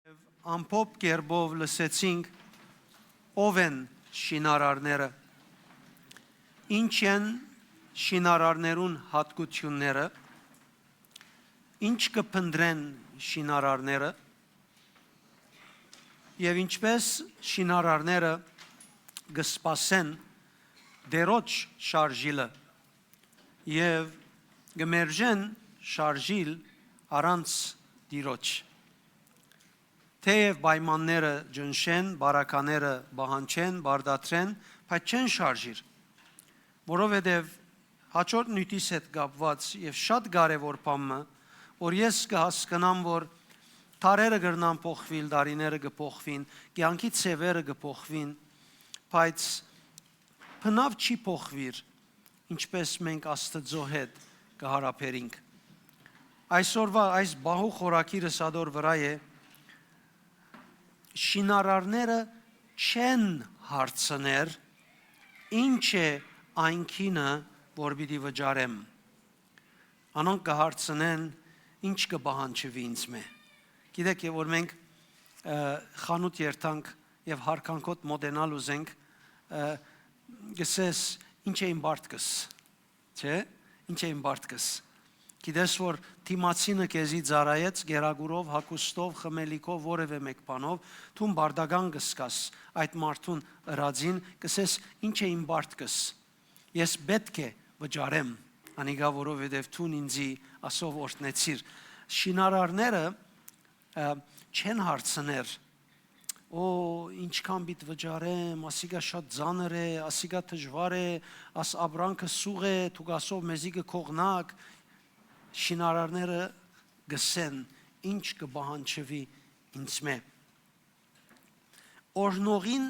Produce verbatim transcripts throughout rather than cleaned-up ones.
Ամփոփ կերպով լսեցինք ո՞վ են շինարարները, ի՞նչ են շինարարներուն յատկութիւնները, ի՞նչ կը փնտռեն շինարարները եւ ինչպէս շինարարները կը սպասեն Տիրոջ շարժիլը եւ կը մերժեն շարժիլ առանց Տիրոջ։ Թէեւ պայմանները ճնշեն, պարագաները պահանջեն, պարտադրեն, բայց չեն շարժիր, որովհետեւ հաջորդ նիւթիս հետ կապուած եւ շատ կարեւոր բան մը, որ ես կը հասկնամ, որ դարերը կրնան փոխուիլ, տարիները կը փոխուին, կեանքի ձեւերը կը փոխուին, բայց բնաւ չի փոխուիր, ինչպէս մենք Աստուծոյ հետ կը յարաբերինք։ Այսօրուա այս պահու խորագիրս ատոր վրայ է, շինարարները չեն հարցներ, ի՞նչ է այն գինը, որ պիտի վճարեմ։ Անոնք կը հարցնեն, ի՞նչ կը պահանջուի ինձմէ։ Գիտէք, եւ որ մենք, ը, խանութ երթանք եւ յարգանքով մօտենալ ուզենք, ը, կ'ըսես, «Ի՞նչ է իմ պարտքս», չէ՞, «Ի՞նչ է իմ պարտքս»։ Գիտես, որ դիմացինը քեզի ծառայեց կերակուրով, հագուստով, խմելիքով, որեւէ մէկ բանով, դուն պարտական կը զգաս այդ մարդուն ըրածին, կ'ըսես, «Ի՞նչ է իմ պարտքս, ես պէտք է վճարեմ անիկա, որովհետեւ դուն ինձի ասով օրհնեցիր»։ Շինարարները, ը, չեն հարցներ, «Օ, ինչքան պիտի վճարեմ, ասիկա շատ ծանր է, ասիկա դժուար է, աս ապրանքը սուղ է, դուք ասով մեզի կը կողնաք»։ Շինարարները կ'ըսեն, «Ի՞նչ կը պահանջուի ինձմէ»։ Օրհնողին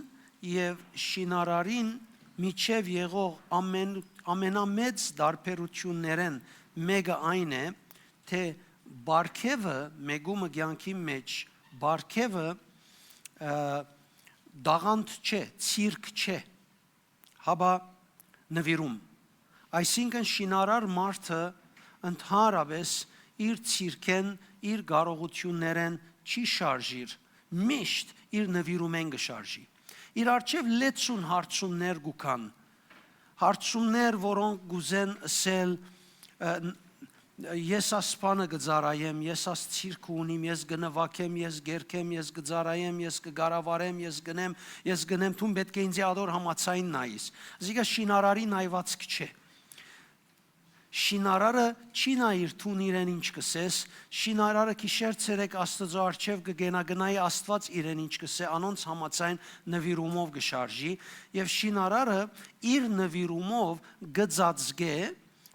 եւ շինարարին միջեւ եղող ամեն-, ամենամեծ տարբերութիւններէն մէկը այն է, թէ պարգեւը, մեկումը կեանքի մէջ պարգեւը, ը, տաղանդ չէ, ցիրկ չէ, հապա նուիրում։ Այսինքն շինարար մարդը ընդհանրապէս իր ցիրկէն, իր կարողութիւններէն չի շարժիր, միշտ իր նուիրումէն կը շարժի։ Իր առջեւ լեցուն հարցումներ կու գան, հարցումներ, որոնք կ'ուզեն ըսել, ը, ն-, «Ես աս բանը կը ծառայեմ, ես աս ցիրկը ունիմ, ես կը նուագեմ, ես կերգեմ, ես կը ծառայեմ, ես կը կառավարեմ, ես կ'ընեմ, ես կ'ընեմ, դուն պէտք է ինծի ատոր համաձայն նայիս»։ Զիկա շինարարի նայուածք չէ։ Շինարարը չի նայիր դուն իրեն ինչ կ'ըսես, շինարարը գիշեր ցերեկ Աստուծոյ առջեւ կը կենայ, կը նայի Աստուած իրեն ինչ կ'ըսէ, անոնց համաձայն նուիրումով կը շարժի, եւ շինարարը իր նուիրումով կը ծածկէ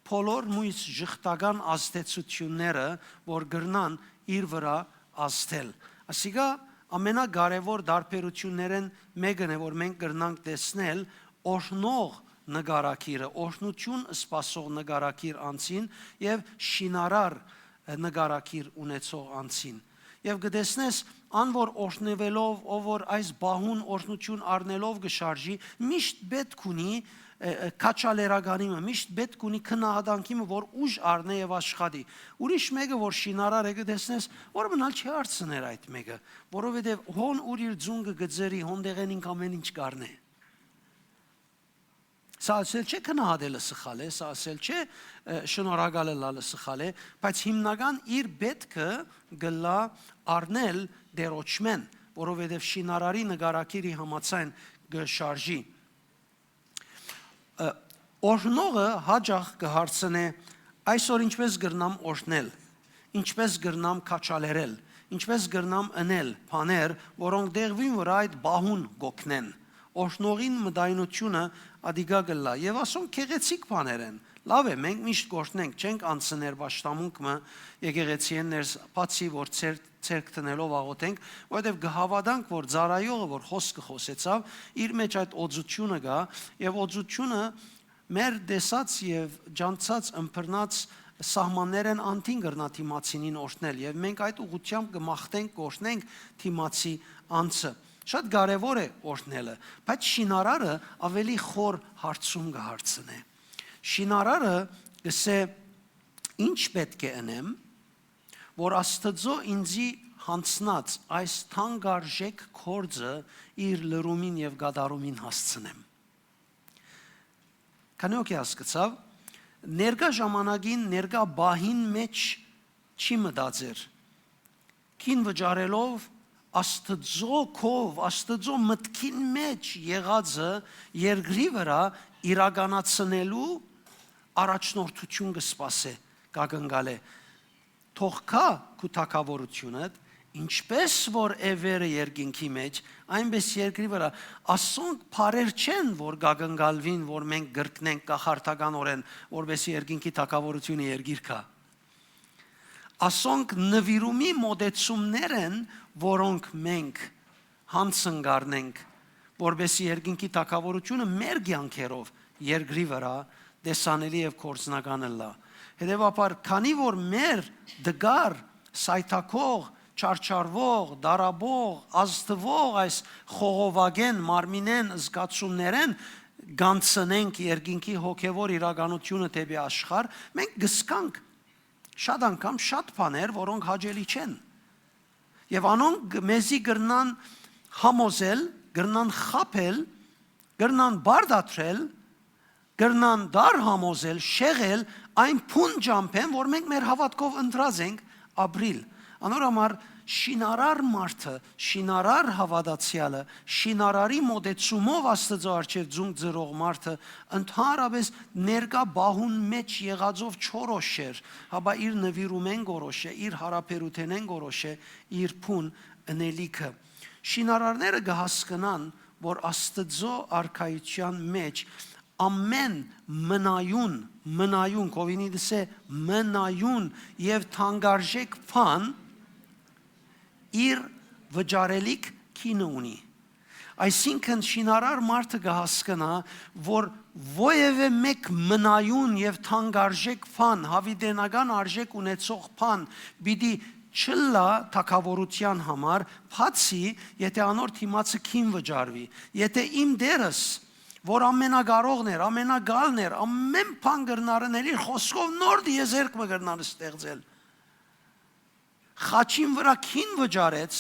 բոլոր միւս ժխտական ազդեցութիւնները, որ կրնան իր վրայ ազդել։ Ասիկա ամենակարեւոր տարբերութիւններէն մէկն է, որ մենք կրնանք տեսնել օրհնող նկարագիրը, օրհնութիւն սպասող նկարագիր անձին եւ շինարար նկարագիր ունեցող անձին։ Եւ կը տեսնես, ան որ օրհնուելով, ով որ այս պահուն օրհնութիւն առնելով կը շարժի, միշտ պէտք ունի, ը, ը, քաջալերականի մը, միշտ պէտք ունի քննադատանքի մը, որ ուժ առնէ եւ աշխատի։ Ուրիշ մէկը որ շինարար է, կը տեսնես, որ մնալ չի հարցներ այդ մէկը, որովհետեւ հոն ուր իր ձունկը կը ձրի, հոն տեղէն ինք ամեն ինչ կ'առնէ։ Սա ասել չէ՝ քննադատելը սխալ է, սա ասել չէ՝ ը, շնորհակալ ըլլալը սխալ է, բայց հիմնական իր պէտքը կ'ըլլայ առնել Տիրոջմէն, որովհետեւ շինարարի նկարագիրի համաձայն կը շարժի։ Ը, օրհնողը յաճախ կը հարցնէ. «Այսօր ինչպէս կրնամ օրհնել, ինչպէս կրնամ քաջալերել, ինչպէս կրնամ ընել բաներ, որոնք տեղին վրայ այդ պահուն կ'օգնեն»։ Օրհնողին մտայնութիւնը ատիկա կ'ըլլայ, եւ ասոնք գեղեցիկ բաներ են։ Լաւ է, մենք միշտ կ'օրհնենք, չենք անցներ պաշտամունք մը եկեղեցիէն ներս, բացի որ ձեր ձեռք դնելով աղօթենք, որովհետեւ կը հաւատանք, որ ծառայողը, որ խօսքը խօսեցաւ, իր մէջ այդ օծութիւնը կայ, եւ օծութիւնը մեր տեսած եւ ճանչցած, ըմբռնած սահմաններէն անդին կրնայ դիմացինին օրհնել, եւ մենք այդ ուղղութեամբ կը մաղթենք, կ'օրհնենք դիմացի անձը։ Շատ կարեւոր է օրհնելը, բայց շինարարը աւելի խոր հարցում կը հարցնէ։ Շինարարը կ'ըսէ. «Ի՞նչ պէտք է ընեմ, որ Աստուծոյ ինծի յանձնած այս թանկարժեք գործը իր լրումին եւ կատարումին հասցնեմ։ Քանի օքէ հասկցաւ, ներկայ ժամանակին, ներկայ պահին մէջ չի մտածեր։ Կին վճարելով Աստծո քով, Աստծո մտքին մէջ եղածը երկրի վրայ իրականացնելու առաջնորդություն կը սպասէ, կակնկալէ։ Թող գայ քու թագաւորութիւնդ, ինչպէս որ է վերը երկինքի մէջ, այնպէս երկրի վրայ։ Ասոնք բառեր չեն, որ կակնկալուին, որ մենք կրկնենք կախարդականօրէն, որպէսզի երկինքի թագաւորութիւնը երկիր գայ։ Ասոնք նուիրումի մօտեցումներ են, որոնք մենք յանձն կ'առնենք, որպէսզի երկինքի թագաւորութիւնը մեր կեանքերով երկրի վրայ տեսանելի եւ գործնական ըլլայ։ Հետեւաբար, քանի որ մեր տկար, սայթաքող, չարչարուող, դարաբող, ազդուող այս խողովակէն, մարմինէն, զգացումներէն կանցնենք երկինքի հոգեւոր իրականութիւնը դէպի աշխարհ, մենք կ'զգանք շատ անգամ շատ բաներ, որոնք հաճելի չեն։ Եւ անոնք մեզի կրնան համոզել, կրնան խաբել, կրնան պարտադրել, կրնան դար համոզել, շեղել այն բուն ճամբէն, որ մենք մեր հաւատքով ընտրած ենք ապրիլ։ Անոր համար շինարար մարդը, շինարար հաւատացեալը, շինարարի մօտեցումով Աստծո առջեւ ձունկ ծռող մարդը ընդհանրապէս ներկայ պահուն մէջ եղածով չորոշեր, հապա իր նուիրումէն կորոշէ, իր յարաբերութենէն կորոշէ իր բուն ընելիքը։ Շինարարները կը հասկնան, որ Աստծո առկայութեան մէջ ամէն մնայուն, մնայուն, կովինի դսե մնայուն եւ թանկարժեք բան իր վճարելիք գինը ունի։ Այսինքն շինարար մարդը կը հասկնայ, որ որեւէ մէկ մնայուն եւ թանկարժեք բան, յաւիտենական արժէք ունեցող բան պիտի չըլլայ թագաւորութեան համար, բացի եթէ անոր դիմացը գին վճարուի, եթէ իմ Տէրս, որ ամենակարողն էր, ամենակալն էր, ամէն բան կրնար ընել, իր խօսքով նոր տիեզերք մը կրնար ստեղծել։ Խաչին վրայ գին վճարեց,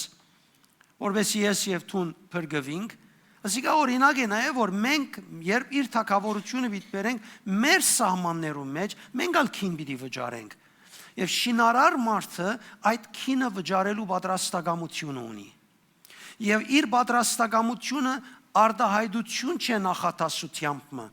որպէսզի ես եւ դուն փրկուինք։ Ասիկա օրինակ է նաեւ, որ մենք, երբ իր թագաւորութիւնը պիտի բերենք մեր սահմաններուն մէջ, մենք ալ գին պիտի վճարենք։ Եւ շինարար մարդը այդ գինը վճարելու պատրաստակամութիւնը ունի։ Եւ իր պատրաստակամութիւնը արտայայտութիւն չէ նախադասութեամբ մը։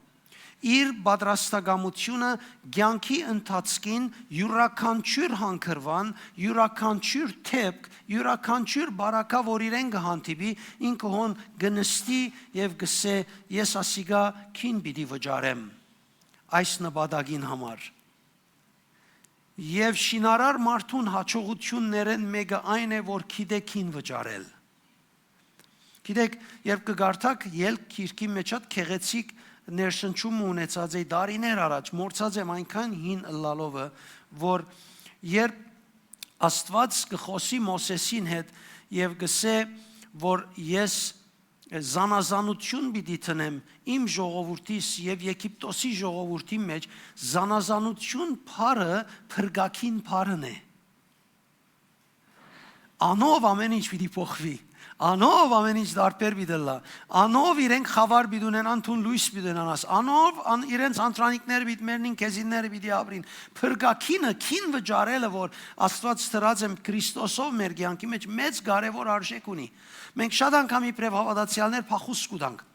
Իր պատրաստակամութիւնը կեանքի ընթացքին իւրաքանչիւր հանգրուան, իւրաքանչիւր դէպք, իւրաքանչիւր բարակայ, որ իրեն կը հանդիպի, ինքը հոն կը նստի եւ կ'ըսէ. «Ես ասիկա գին պիտի վճարեմ այս նպատակին համար»։ Եւ շինարար մարդուն յաջողութիւններէն մէկը այն է, որ գիտէ գին վճարել։ Գիտէք, երբ կը կարդաք Ելք գիրքի մէջ, շատ գեղեցիկ ներշնչում մը ունեցած էի դարիներ առաջ, մոռցած եմ այնքան հին ըլլալովը, որ երբ Աստուած կը խօսի Մովսէսին հետ եւ կ'ըսէ, որ ես զանազանութիւն պիտի դնեմ իմ ժողովուրդիս եւ Եգիպտոսի ժողովուրդի մէջ, զանազանութիւն բառը փրկագին բառն է։ Անով ամէն ինչ պիտի փոխուի։ Անով ամէն ինչ դարբեր պիտի ըլլայ։ Անով իրենք խաւար պիտի ունենան, դուն լոյս պիտի ունենաս։ Անով ան, իրենց անդրանիկները պիտի մեռնին, կեզինները պիտի ապրին։ Փրկագինը, գին վճարելը, որ Աստուած դրած է Քրիստոսով մեր կեանքի մէջ, մեծ կարեւոր արժէք ունի։ Մենք շատ անգամ իբրեւ հաւատացեալներ փախուստ կու տանք։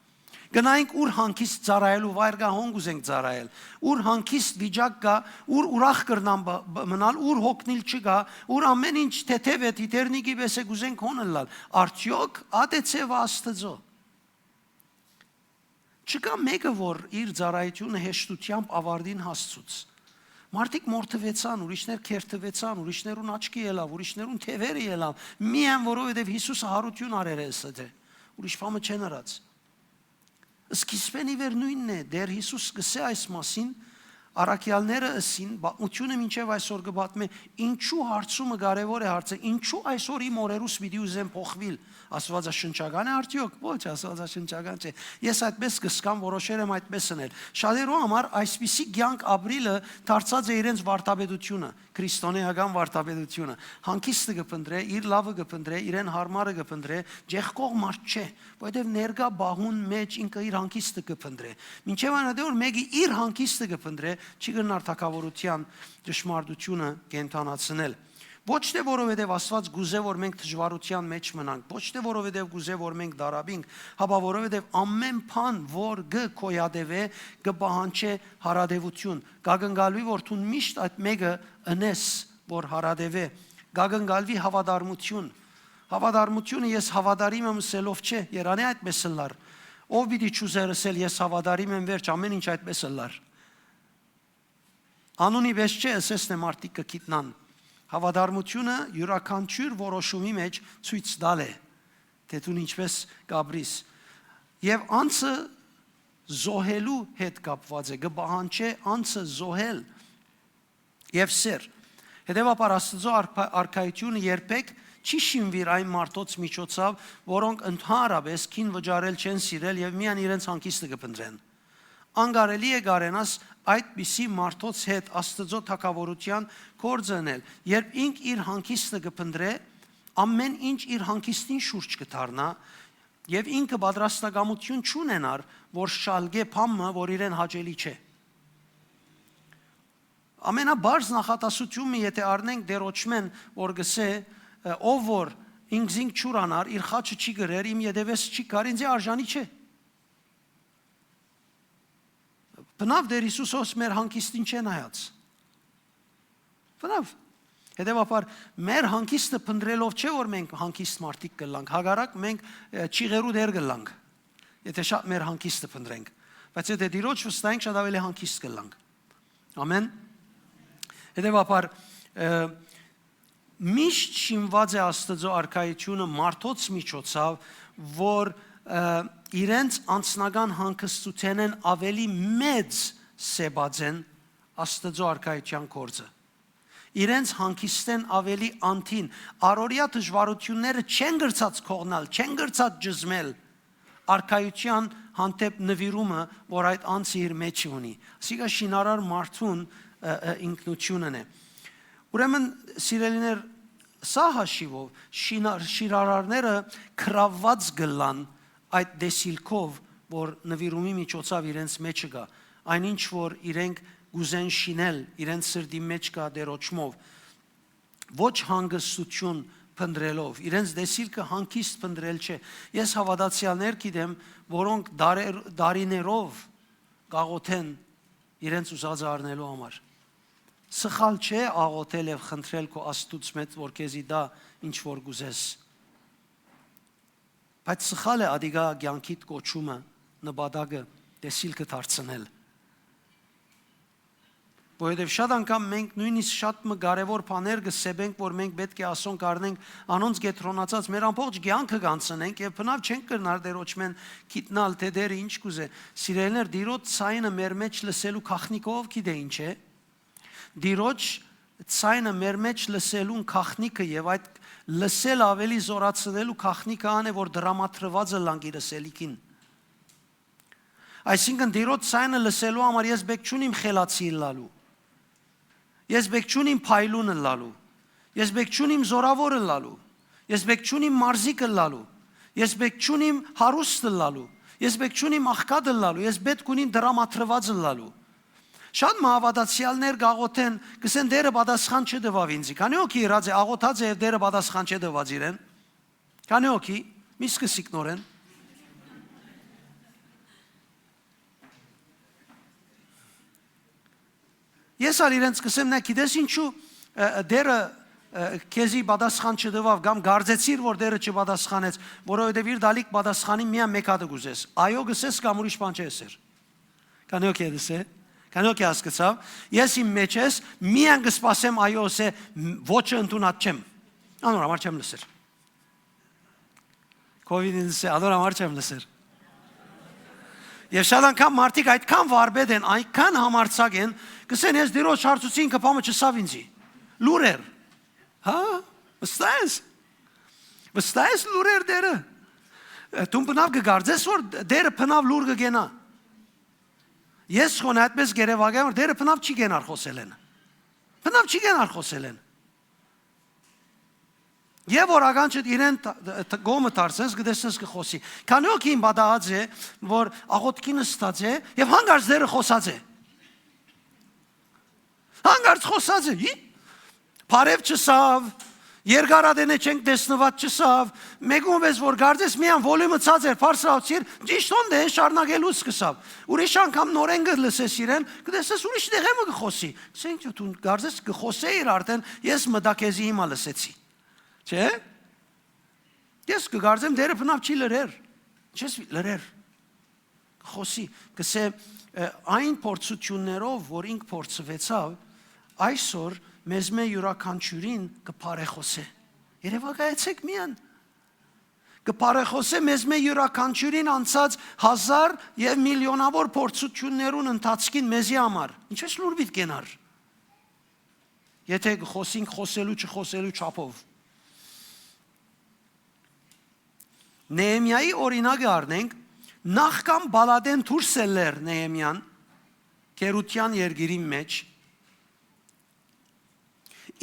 Գնայինք, ուր հանգիստ ծառայելու վայր կայ, հոն կ'ուզենք ծառայել, ուր հանգիստ վիճակ կայ, ուր ուրախ կրնան բ-, բ-, մնալ, ուր հոգնիլ չկայ, ուր ամէն ինչ թեթեւ է, Թիթեռնիկի պէս է, կ'ուզենք հոն ըլլալ։ Արդեօք ա՞դ է ձեւը Աստուծոյ։ Չկայ մէկը, որ իր ծառայութիւնը հեշտութեամբ աւարտին հասցուց։ Մարդիկ մորթուեցան, ուրիշներ քերթուեցան, ուրիշներուն աչքի ելաւ, ուրիշներուն թեւերը ելաւ, միայն որովհետեւ Յիսուսը յարութիւն առեր է, ըսած է, ուրիշ բան մը չեն ըրած։ Սկիզբէն ի վեր նոյնն է, Տէր Յիսուս կ'ըսէ այս մասին, առաքեալները ըսին, պատմութիւնը մինչեւ այսօր կը պատմէ, ինչու հարցումը կարեւոր է հարցը, ինչու այսօր իմ օրերուս պիտի ուզեմ փոխուիլ, Աստուածաշնչական է արդեօք։ Ոչ, Աստուածաշնչական չէ։ Ես այդպես կ'զգամ, որոշեր եմ այդպես ընել։ Շատերու համար այսպիսի կեանք ապրիլը դարձած է իրենց վարդապետությունը, քրիստոնէական վարդապետությունը։ Հանգիստը կը փնտրէ, իր լաւը կը փնտրէ, իրեն յարմարը կը փնտրէ, ճեղքող մարդ չէ, որովհետեւ ներկայ պահուն մէջ ինքը իր հանգիստը կը փնտրէ։ Մինչեւ այն ատեն որ մէկը իր հանգիստը կը փնտրէ, չի կրնար թագաւորութեան ճշմարտութիւնը կենդանացնել։ Ոչ թէ որովհետեւ Աստուած կ'ուզէ որ մենք դժուարութեան մէջ մնանք, ոչ թէ որովհետեւ կ'ուզէ որ մենք դարաբինք, հապա որովհետեւ ամէն բան որ կը գոյատեւէ, կը պահանջէ յարատեւութիւն, կ'ակնկալուի որ դուն միշտ այդ մէկը ընես որ յարատեւէ, կ'ակնկալուի հաւատարմութիւն։ Հաւատարմութիւնը ես հաւատարիմ եմ ըսելով չէ, երանի այդպես ըլլար։ Ո՞վ պիտի չուզեր ըսել ես հաւատարիմ եմ, վերջ, ամէն ինչ այդպես ըլլար։ Անունի պէս չէ, ըսեսն է մարդիկ կը գիտնան։ Հաւատարմութիւնը իւրաքանչիւր որոշումի մէջ ցոյց տալ է, թէ դուն ինչպէս կ'ապրիս։ Եւ անձը զոհելու հետ կապուած է, կը պահանջէ անձը զոհել եւ սեր։ Հետեւաբար Աստուծոյ արփա-, արքայութիւնը երբեք չի շինուիր այն մարդոց միջոցաւ, որոնք ընդհանրապէս քին վճարել չեն սիրել եւ միայն իրենց հանգիստը կը փնտրեն։ Անկարելի է կարենաս այդպիսի մարդոց հետ Աստուծոյ թագաւորութեան գործը ընել, երբ ինք իր հանգիստը կը փնտրէ, ամէն ինչ իր հանգիստին շուրջ կը դառնայ, եւ ինքը պատրաստակամութիւն չունենար, որ շալկէ բան մը, որ իրեն հաճելի չէ։ Ամենապարզ նախադասութիւնը, եթէ առնենք Տէրոջմէն, որ կ'ըսէ, ը, «Ով որ ինքզինք չուրանար, իր խաչը չի կրեր, իմ ետեւէս չի գար, ինծի արժանի չէ»։ Բնաւ Տէր Յիսուսոս մեր հանգիստին չէ նայած։ Բնաւ։ Հետեւաբար, մեր հանգիստը փնտրելով չէ, որ մենք հանգիստ մարդիկ կ'ըլլանք, հակառակ մենք, ը, չիղերու դեր կ'ըլլանք, եթէ շատ մեր հանգիստը փնտրենք, բայց եթէ Տիրոջ վստահենք, շատ աւելի հանգիստ կ'ըլլանք։ Ամեն։ Հետեւաբար, ը, միշտ շինուած է Աստուծոյ արքայութիւնը մարդոց միջոցաւ, որ, ը, իրենց անձնական հանգստութենէն աւելի մեծ սեպած են Աստուծոյ արքայութեան գործը։ Իրենց հանգիստէն աւելի անդին, առօրեայ դժուարութիւնները չեն կրցած կողնալ, չեն կրցած ճզմել արքայութեան հանդէպ նուիրումը, որ այդ անձը իր մէջը ունի։ Ասիկա շինարար մարդուն, ը, ը, ինքնութիւնն է։ Ուրեմն, սիրելիներ, սա հաշիւով շինար-, շիրարարները գրաւուած կ'ըլլան այդ տեսիլքով, որ նուիրումի միջոցաւ իրենց մէջը կայ, այն ինչ որ իրենք կ'ուզեն շինել իրենց սրտի մէջ կայ Տէրոջմով, ոչ հանգստութիւն փնտրելով, իրենց տեսիլքը հանգիստ փնտրել չէ։ Ես հաւատացեալներ գիտեմ, որոնք դարեր-, դարիներով կ'աղօթեն իրենց ուզածը առնելու համար։ Սխալ չէ աղօթել եւ խնդրել քո Աստուծմէ, որ քեզի տայ ինչ որ կ'ուզես։ Բայց սխալ է ատիկա կեանքիդ կոչումը, նպատակը, տեսիլքը դարձնել։ Որովհետեւ շատ անգամ մենք նոյնիսկ շատ մը կարեւոր բաներ կը սեպենք, որ մենք պէտք է ասոնք առնենք, անոնց կեդրոնացած մեր ամբողջ կեանքը կանցնենք եւ բնաւ չենք կրնար Տէրոջմէն գիտնալ, թէ Տէրը ինչ կ'ուզէ։ Սիրելիներ, Տիրոջ ձայնը մեր մէջ լսելու գաղտնիքը ով գիտէ ինչ է։ Տիրոջ ձայնը մեր մէջ լսելուն գաղտնիքը եւ այդ լսել աւելի զօրացնելու գաղտնիքը ան է, որ դրամատրուած ըլլանք իր ըսելիքին։ Այսինքն, Տիրոջ ձայնը լսելու համար ես պէտք չունիմ խելացի ըլլալու։ Ես պէտք չունիմ փայլուն ըլլալու։ Ես պէտք չունիմ զօրաւոր ըլլալու։ Ես պէտք չունիմ մարզիկ ըլլալու։ Ես պէտք չունիմ հարուստ ըլլալու։ Ես պէտք չունիմ աղքատ ըլլալու։ Ես պէտք ունիմ դրամատրուած ըլլալու։ Շատ մը հաւատացեալներ կ'աղօթեն, կ'ըսեն, «Տէրը պատասխան չտուաւ ինձի»։ Քանի՞ հոգի ըրած է, աղօթած է եւ Տէրը պատասխան չտուաւ իրեն։ Քանի՞ հոգի, մի սկսիկ նորէն։ Ես ալ իրենց կ'ըսեմ, «Նայ, գիտես ինչու, ը, ը, Տէրը, ը, քեզի պատասխան չտուաւ, կամ կարծեցիր, որ Տէրը չպատասխանեց, որովհետեւ իր տալիք պատասխանին միայն մէկ հատը կ'ուզես։ Այո կ'ըսես կամ ուրիշ բան չէ ըսեր»։ Քանի՞ հոգի է դսե։ Քանի՞ հոգի հասկցաւ։ Ես իմ մեջ ես, միայն կ'սպասեմ այո ըսե, մ-, ոչը ընդունած չեմ։ Անոր համար չեմ լսեր։ Քովիդին դսե, անոր համար չեմ լսեր։ Եւ շատ անգամ մարդիկ այդքան վարպետ են, այնքան համարձակ են, կ'ըսեն, «Ես Տիրոջ հարցուցին, կը պամը չըսաւ ինձի»։ Լուր էր։ Հա՞, վստահ ես։ Վստահ ես, լուր էր Տէրը։ Դուն բնաւ կը կարծես, որ Տէրը բնաւ լուր կը կենայ։ Ես խոնը այդպես կ'երեւակայեմ, որ Տէրը բնաւ չի կենար խօսելէն։ Բնաւ չի կենար խօսելէն։ Եւ որ ականջդ իրեն տ-, տ-, կողմը դարձնես, կտեսնես կը խօսի։ Քանի՞ հոգին պատահած է, որ աղօթքի նստած է եւ հանկարծ Տէրը խօսած է։ Հանկարծ խօսած է։ Ի՞։ Բարեւ չըսաւ, երկար ատենէ չենք տեսնուած չըսաւ, մեկուն վեց որ կարծես միան volume-ը ցած էր, բարձրացիր, ճիշդ հոն դե շարունակելու սկսաւ։ Ուրիշ անգամ նորէն կը լսես իրեն, կտեսնես ուրիշ տեղէ մը կը խօսի։ Սենք դու կարծես կը խօսէիր արդեն, ես մտա քեզի հիմա լսեցի։ Չէ՞։ Ես կը կարծեմ Տէրը բնաւ չի լրեր։ Չես լրեր։ Կը խօսի, կ'ըսէ, ը, այն փորձութիւններով, որ ինք փորձուեցաւ, այսօր մեզմէ իւրաքանչիւրին կը բարեխօսէ։ Երեւակայեցէք միան։ Կը բարեխօսէ մեզմէ իւրաքանչիւրին անցած հազար եւ միլիոնաւոր փորձութիւններուն ընթացքին մեզի համար։ Ինչպես լուր պիտի կենար։ Եթե կը խօսինք խօսելու, չխօսելու չափով։ Նեեմիայի օրինակը առնենք, նախքան պալատէն դուրս ելլեր Նեեմիան, գերութեան երկիրին մէջ,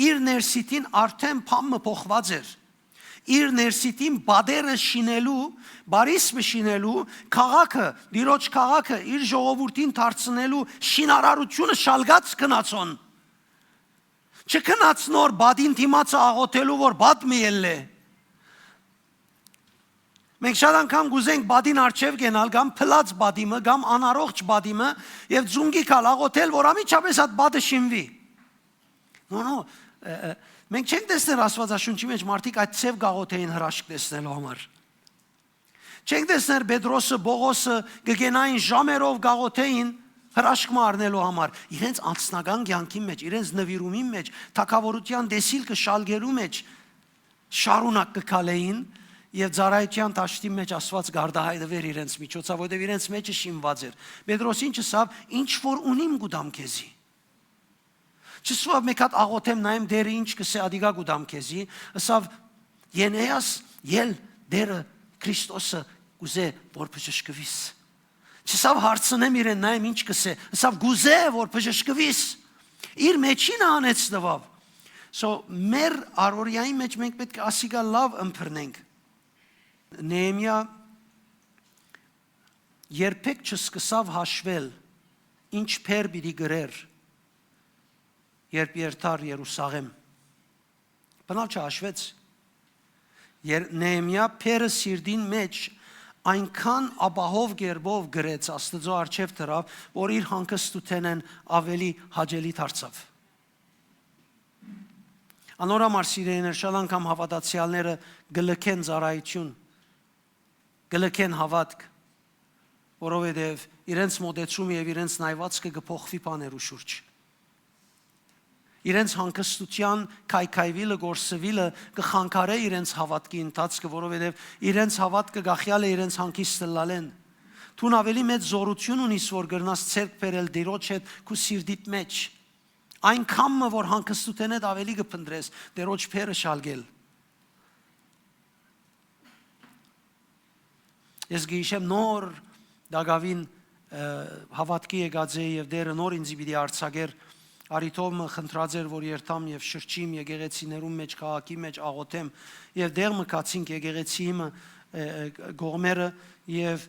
իր ներսիտին արդէն բան մը փոխուած էր։ Իր ներսիտին պատերը շինելու, բարիս մը շինելու, քաղաքը, Տիրոջ քաղաքը, իր ժողովուրդին դարձնելու շինարարությունը շալկած գնացոն։ Չգնաց նոր պատին դիմացը աղօթելու, որ պատ մը ելլէ։ Մենք շատ անգամ կ'ուզենք պատին առջեւ կենալ, կամ փլած պատի մը, կամ անառողջ պատի մը, եւ ձունկի գալ աղօթել, որ անմիջապէս այդ պատը շինուի։ No, no, ը, ը, մենք չենք տեսներ Աստուածաշունչի մեջ մարդիկ այդ ձեւ կաղոթեին հրաշք տեսնելու համար։ Չենք տեսներ Պետրոսը, Պողոսը կը կենային ժամերով կաղոթեին հրաշք մը առնելու համար։ Իրենց անձնական կյանքին մեջ, իրենց նվիրումին մեջ, թագաւորութեան տեսիլքը շալկելու մեջ շարունակ կը քալէին եւ ծառայութեան դաշտին մեջ Աստուած կ'արտահայտուէր իրենց միջոցով, որովհետեւ իրենց մեջը շինուած էր։ Պետրոս ինչ ըսաւ, ինչ որ ունիմ կու տամ քեզի։ Չսուավ մէկ հատ աղոթեմ, նայեմ Տէրը ինչ կ'ըսէ, ատիկա կու տամ քեզի, ըսաւ, Ենեաս, ել Տէրը Քրիստոսը կ'ուզէ որ բժշկուիս։ Չսաւ հարցնեմ իրեն, նայեմ ինչ կ'ըսէ, ըսաւ, կ'ուզէ որ բժշկուիս։ Իր մեջին անեց տուաւ։ So, մեր առօրյայի մեջ մենք պէտք է ասիկա լաւ ըմբռնենք։ Նեեմիա երբեք չսկսաւ հաշվել, ինչ փեր պիտի գրեր, երբ երթար Երուսաղեմ։ Բնավ չհաշվեց։ Եր-, Նեեմիա փերը սիրտին մեջ այնքան ապահով կերպով գրեց, Աստուծոյ առջեւ դրաւ, որ իր հանգստութենէն աւելի հաճելի դարձաւ։ Անոր համար, սիրելիներ, շատ անգամ հաւատացեալները կը լքեն ծառայութիւն, կը լքեն հաւատք, որովհետեւ իրենց մոտեցումը եւ իրենց նայուածքը կը փոխուի բաներու շուրջ։ Իրենց հանգստութեան քայքայուիլը, կորսուիլը կը խանգարէ իրենց հաւատքի ընթացքը, որովհետեւ իրենց հաւատքը կախեալ է իրենց հանգիստ ըլլալէն։ Դուն աւելի մեծ զօրութիւն ունիս, որ կրնաս ձեռք բերել Տիրոջ հետ քու սիրտիդ մեջ։ Այնքան մը, որ հանգստութենէդ աւելի կը փնտրես Տիրոջ փերը շալկել։ Ես կը յիշեմ նոր դակաւին, ը, հաւատքի եկած էի եւ Տէրը նոր ինձի պիտի արձակէր, առիթով մը խնդրած էր, որ երթամ եւ շրջիմ եկեղեցիներուն մեջ, քաղաքի մեջ աղոթեմ, եւ տեղ մը գացինք եկեղեցիի մը, ը, ը, կողմերը, եւ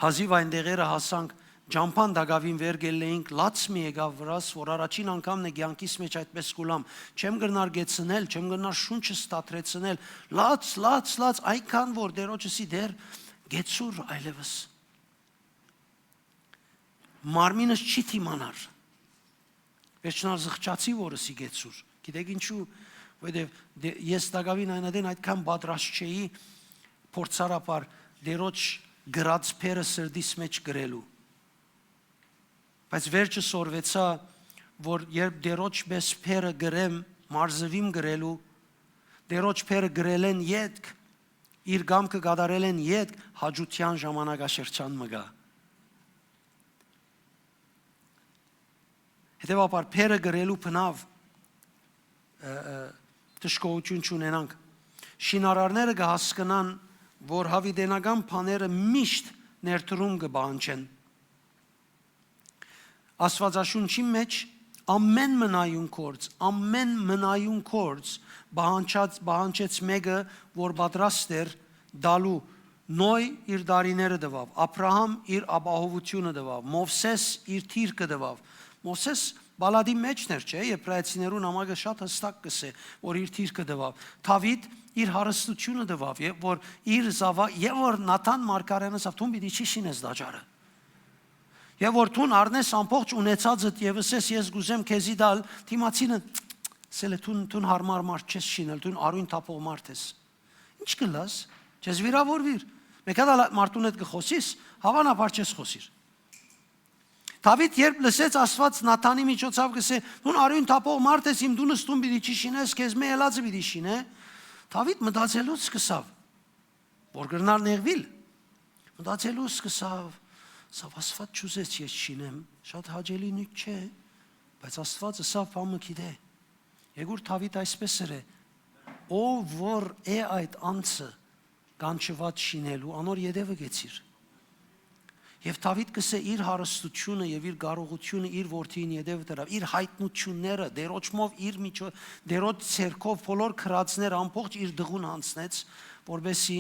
հազիւ այն տեղերը հասանք, ճամբան տակաւին վեր գելլեինք, լաց մը եկաւ վրաս, որ առաջին անգամն է կեանքիս մեջ այդպես կուլամ։ Չեմ կրնար գեցնել, չեմ կրնար շունչս թատրեցնել։ Լաց, լաց, լաց, այնքան որ Տերոջսի դեր գեցուր այլևս։ Մարմինս չի դիմանար։ Վերջնալ զղջացի, որ ըսի գեցուր։ Գիտեք ինչու, որովհետև դե-, ես տակավին այն ատեն այդքան պատրաստ չէի փորձառաբար Տերոջ գրած փերը սրտիս մեջ գրելու։ Բայց վերջը սորվեցա, որ երբ Տերոջ պես փերը գրեմ, մարզվիմ գրելու, Տերոջ փերը գրելեն ետք, իր կամքը կատարելեն ետք, հաճութեան ժամանակաշրջան մը գայ։ Հետեւաբար, բեռը կրելու բնաւ, ը, ը, դժգոհութիւն չունենանք։ Շինարարները կը հասկնան, որ յաւիտենական բաները միշտ ներդրում կը պահանջեն։ Աստուածաշունչին մէջ ամէն մնայուն գործ, ամէն մնայուն գործ պահանջած, պահանջեց մէկը, որ պատրաստ էր տալու։ Նոյ իր տարիները տուաւ, Աբրահամ իր ապահովութիւնը տուաւ, Մովսէս իր դիրքը տուաւ։ Մովսէս Պալատի մէջն էր, չէ՞, Եբրայեցիներու նամակը շատ յստակ կ'ըսէ, որ իր դիրքը տուաւ։ Դաւիթ իր հարստութիւնը տուաւ, եւ որ իր զաւա-, եւ որ Նաթան մարգարէն ըսաւ, «Դուն պիտի չի շինես տաճարը»։ Եւ որ դուն առնես ամբողջ ունեցածդ եւ ըսես, «Ես կ'ուզեմ քեզի տալ», դիմացինը ըսել է, «Դուն, դուն յարմար մարդ չես շինել, դուն արիւն թափող մարդ ես։ Ինչ կ'ըլլաս, չես վիրաւորուիր։ Մէկ հատ ալ այդ մարդուն հետ կը խօսիս, հաւանաբար չես խօսիր»։ Դաւիթ երբ լսեց Աստուած Նաթանի միջոցաւ կ'ըսէ, «Դուն արիւն թափող մարդ ես, իմ տունս դուն պիտի չի շինես, քեզմէ ելածը պիտի շինէ», Դաւիթ մտածելուց սկսաւ, որ կրնար նեղուիլ։ Մտածելուց սկսաւ, «Սա Աստուած չուզեց ես շինեմ, շատ հաճելի նիւթ չէ», բայց Աստուած ըսաւ, բան մը գիտէ։ Եգուր Դաւիթ այսպէս ըրէ. «Ով որ է այդ անձը կանչուած շինելու, անոր ետևը կեցիր»։ Եւ Դաւիթ կ'ըսէ, իր հարստութիւնը եւ իր կարողութիւնը իր որդիին ետևը դրաւ, իր յայտնութիւնները, Տէրոջմով իր միջո-, Տէրոջ ձեռքով բոլոր գրածները ամբողջ իր տղուն յանձնեց, որպէսզի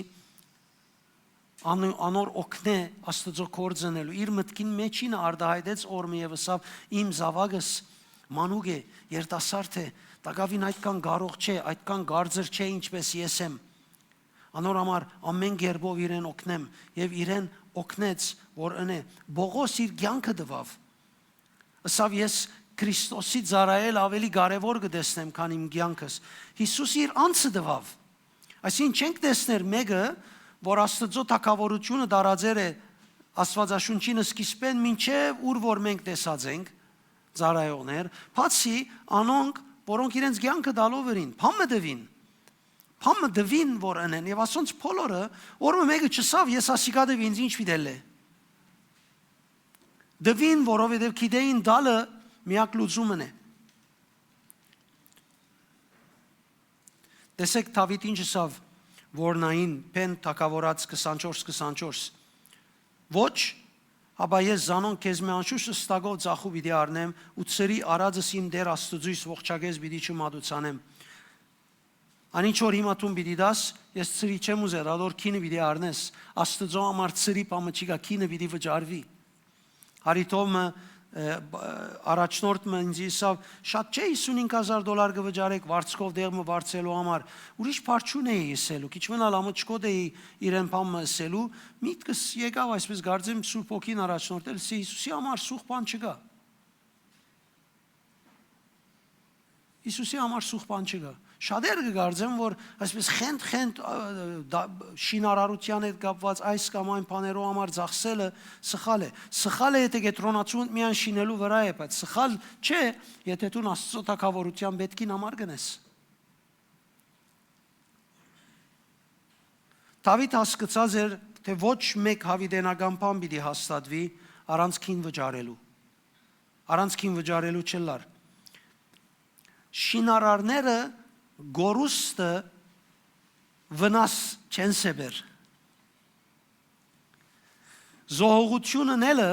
ան-, անոր օգնէ Աստուծոյ գործ ընելու։ Իր մտքին մէջինը արտայայտեց օր մը եւ ըսաւ, «Իմ զաւակս մանուկ է, երիտասարդ է, տակաւին այդքան կարող չէ, այդքան կարծր չէ, ինչպէս ես եմ։ Անոր համար ամէն կերպով իրեն օգնեմ», եւ իրեն օգնեց, որ ընէ։ Պողոս իր կեանքը տուաւ։ Ըսաւ, «Ես Քրիստոսի ծառայել աւելի կարեւոր կը տեսնեմ, քան իմ կեանքս»։ Յիսուս իր անձը տուաւ։ Այսինքն, չենք տեսներ մէկը, որ Աստուծոյ թագաւորութիւնը տարածեր է Աստուածաշունչին սկիզբէն մինչեւ ուր որ մենք տեսած ենք, ծառայողներ, բացի անոնք, որոնք իրենց կեանքը տալով ըրին, բան մը տուին, բան մը տուին, որ ընեն, եւ ասոնց բոլորը, որ մը մէկը չըսաւ, «Ես ասիկա տուի, ինձ ինչ պիտի ըլլէ»։ Տուին, որովհետեւ գիտէին տալը միակ լուծումն է։ Տեսեք, Դաւիթ ինչ ըսաւ Որնային, Բեն թագաւորաց քսանչորս քսանչորս. «Ոչ, հապա ես զանոնք քեզմէ անշուշտ ստակով ձախու պիտի առնեմ ու ցրի արածս իմ Տէր Աստուծոյս ողջակեզ պիտի չմատուցանեմ»։ Ան ինչ որ հիմա դուն պիտի տաս, ես ցրի չեմ ուզեր, ատոր գինը պիտի առնես։ Աստուծոյ համար ցրի բան մը չկայ, գինը պիտի վճարուի։ Հարիթով մը, ը, բ-, առաջնորդ մը ինձ ըսաւ, «Շատ չէ, հիսունհինգ հազար դոլար կը վճարեք վարձքով տեղ մը վարձելու համար»։ Ուրիշ բառ չունէի ըսելու, քիչ մնալ ամաչկոտ էի իրեն բան մը ըսելու, միտքս եկաւ այսպես, կարծեմ Սուրբ Հոգին առաջնորդել, ըսի, «Յիսուսի համար սուղ բան չկայ»։ Յիսուսի համար սուղ բան չկայ։ Շատեր կը կարծեն, որ այսպես խենթ-խենթ, ա, դա, շինարարութեան հետ կապուած այս կամ այն բաներու համար ծախսելը սխալ է։ Սխալ է, եթէ կեդրոնացիոն միայն շինելու վրայ է, բայց սխալ չէ, եթէ դուն Աստծոյ թագաւորութեան պէտքին համար կ'ընես։ Դաւիթ հասկցած էր, թէ ոչ մէկ յաւիտենական բան պիտի հաստատուի առանց գին վճարելու։ Առանց գին վճարելու չըլլար։ Շինարարները կորուստը վնաս չեն սեպեր։ Զոհողութիւնը ելը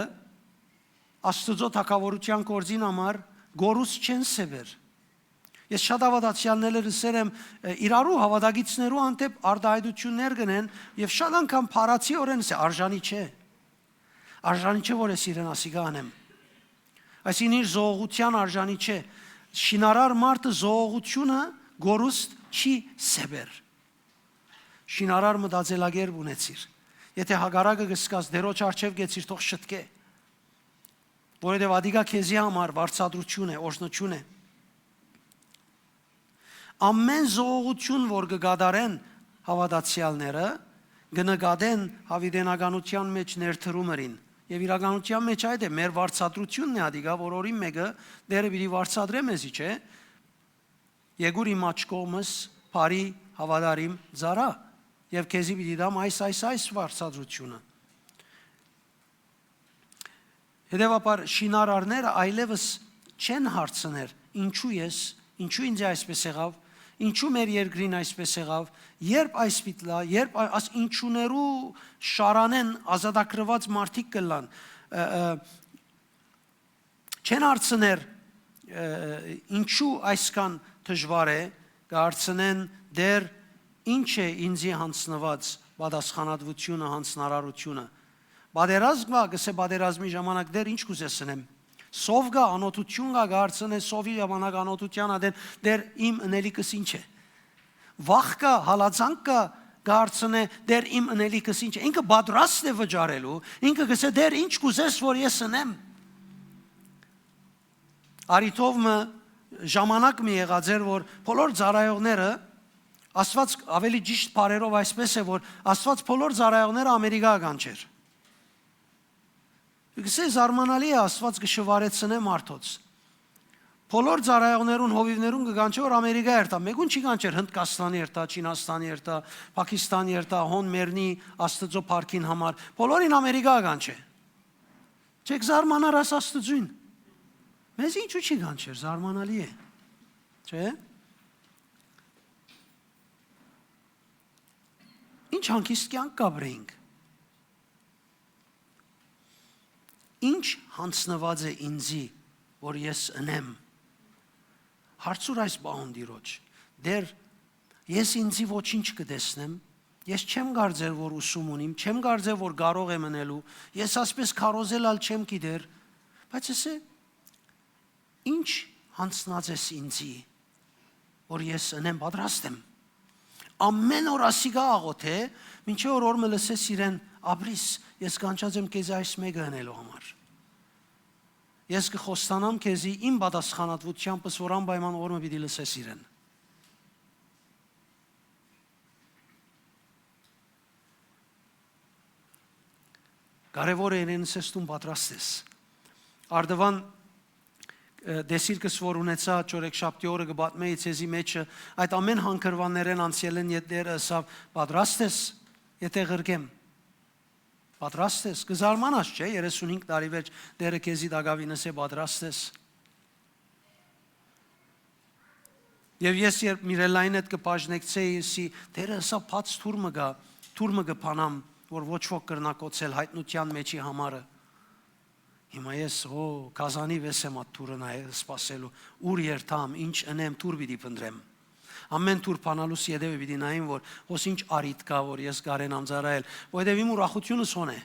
Աստուծոյ թագաւորութեան գործին համար կորուստ չեն սեպեր։ Ես շատ հաւատացեալներ ըսեր եմ, ը, իրարու հաւատակիցներու հանդէպ արտահայտութիւններ կ'ընեն եւ շատ անգամ փառացիորեն ըսե, «Արժանի չէ։ Արժանի չէ, որ ես իրեն ասիկա անեմ»։ Այսինքն, իր զոհողութեան արժանի չէ։ Շինարար մարդը զոհողութիւնը կորուստ չի սեպեր։ Շինարար մտածելակերպ ունեցիր։ Եթէ հակառակը կը սկաս, Տէրոջ առջեւ կեցիր, թող շտկէ, որովհետեւ ատիկա քեզի համար վարձատրութիւն է, օրհնութիւն է։ Ամէն զոհողութիւն, որ կը կատարեն հաւատացեալները, կը նկատեն յաւիտենականութեան մէջ ներդրում ըրին։ Եւ իրականութեան մէջ այդ է, մեր վարձատրութիւնն է ատիկա, որ օրին մէկը Տէրը պիտի վարձատրէ մեզի, չէ՞։ Եկուր իմ աջ կողմս, բարի հաւատարիմ ծառայ, եւ քեզի պիտի տամ այս, այս, այս վարձատրութիւնը։ Հետեւաբար շինարարները այլեւս չեն հարցներ, ինչու ես, ինչու ինձ այսպես եղաւ, ինչու մեր երկրին այսպես եղաւ, երբ այս պիտի լա, երբ ա-, աս ինչուներու շարանեն ազատագրուած մարդիկ կ'ըլլան, ը, ը, չեն հարցներ, ը, ինչու այսքան դժուար է, կ'արցնեն, դեռ ինչ է ինձի յանձնուած պատասխանատվությունը, յանձնարարությունը։ Պատերազմ կա, կ'ըսէ, պատերազմի ժամանակ դեռ ինչ կ'ուզես ընեմ։ Սով կա, անօթութիւն կա, կ'արցնէ, սովի ժամանակ անօթութեան ատեն դեռ իմ ընելիքս ինչ է։ Վախ կա, հալածանք կա, կ'արցնէ, դեռ իմ ընելիքս ինչ է։ Ինքը պատրաստ է վճարելու, ինքը կ'ըսէ, դեռ ինչ կ'ուզես որ ես ընեմ։ Արիթով մը ժամանակ մը եղած էր, որ բոլոր ծառայողները, Աստված, ավելի ճիշտ բառերով այսպես է, որ Աստված բոլոր ծառայողները Ամերիկա կանչեր։ Գսե զարմանալի է, Աստված կը շվարեցնէ մարդոց։ Բոլոր ծառայողներուն, հովիւներուն կը կանչէ, որ Ամերիկա երթայ։ Մէկուն չի կանչեր Հնդկաստանի երթայ, Չինաստանի երթայ, Փակիստանի երթայ, հոն մեռնի Աստուծոյ փառքին համար։ Բոլորին Ամերիկա կանչէ։ Չեք զարմանար աս Աստուծոյն։ Մեզ ինչու չի կանչեր, զարմանալի է։ Չէ՞։ Ինչ հանգիստ կեանք կ'ապրենք։ Ինչ յանձնուած է ինձի, որ ես ընեմ։ Հարցուր այս պահուն Տիրոջ. «Տէր, ես ինձի ոչինչ կը տեսնեմ, ես չեմ կարծեր, որ ուսում ունիմ, չեմ կարծեր, որ կարող եմ ընելու, ես ասպէս քարոզել ալ չեմ գիտեր, բայց ըսէ, ինչ յանձնած ես ինձի, որ ես ընեմ, պատրաստ եմ»։ Ամեն օր ասիկա աղոթէ, մինչեւ որ օր մը լսես իրեն. «Ապրիս, ես կանչած եմ քեզի այս մէկը ընելու համար։ Ես կը խոստանամ քեզի իմ պատասխանատվութեամբս, որ անպայման օր մը պիտի լսես իրեն»։ Կարեւոր է իրեն ըսես դուն պատրաստ ես։ Արդուան, ը, տեսիլքս որ ունեցայ չորեքշաբթի օրը կը պատմէի ձեզի մեջը, այդ ամեն հանգրուաններէն անցելէն յետ Տէրը ըսաւ. «Պատրաստ ես, եթէ ղրկեմ»։ Պատրաստ ես, կը զարմանաս, չէ՞, երեսունհինգ տարի վերջ Տէրը քեզի տակաւին ըսէ. «Պատրաստ ես»։ Եւ ես երբ Միրելային հետ կը բաժնեկցէի, ըսի, Տէրը ըսաւ. «Բաց թուր մը կայ, թուր մը կը բանամ, որ ոչ ոք կրնայ կոչել յայտնութեան մեջի համարը»։ Հիմա ես, հո, գազանի վէս եմ այդ թուրը նայել, սպասելու, ուր երթամ, ինչ ընեմ, թուր պիտի փնտրեմ։ Ամեն թուր բանալուս յետոյ պիտի նայեմ, որ հոս ինչ առիթ կայ, որ ես կարենամ ծառայել, որովհետեւ իմ ուրախութիւնս հոն է։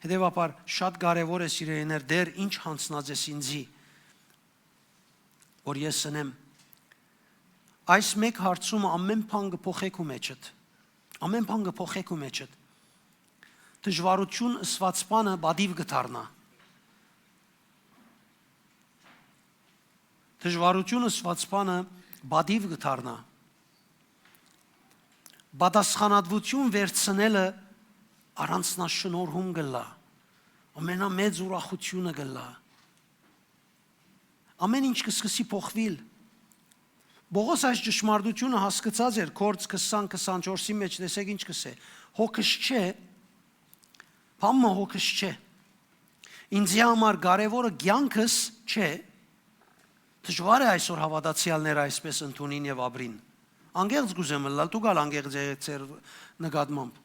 Հետեւաբար, շատ կարեւոր է, սիրելիներ, Տէր, ինչ յանձնած ես ինձի, որ ես ընեմ։ Այս մէկ հարցումը ամեն բան կը փոխէ քու մեջդ։ Ամեն բան կը փոխէ քու մեջդ։ Դժուարութիւն ըսուած բանը պատիւ կը դառնայ։ Դժուարութիւն ըսուած բանը պատիւ կը դառնայ։ Պատասխանատվութիւն վերցնելը առանձնաշնորհում կ'ըլլայ, ամենամեծ ուրախութիւնը կ'ըլլայ։ Ամեն ինչ կը սկսի փոխուիլ։ Պողոս այս ճշմարտութիւնը հասկցած էր, Գործք քսան քսանչորսի մէջ տեսէք ինչ կ'ըսէ. «Հոգս չէ, բան մը հոգս չէ։ Ինձի համար կարեւորը կեանքս չէ»։ Դժուար է այսօր հաւատացեալները այսպես ընդունին եւ ապրին։ Անկեղծ կ'ուզեմ ըլլալ, դուք ալ անկեղծ եղէք ձեր նկատմամբ։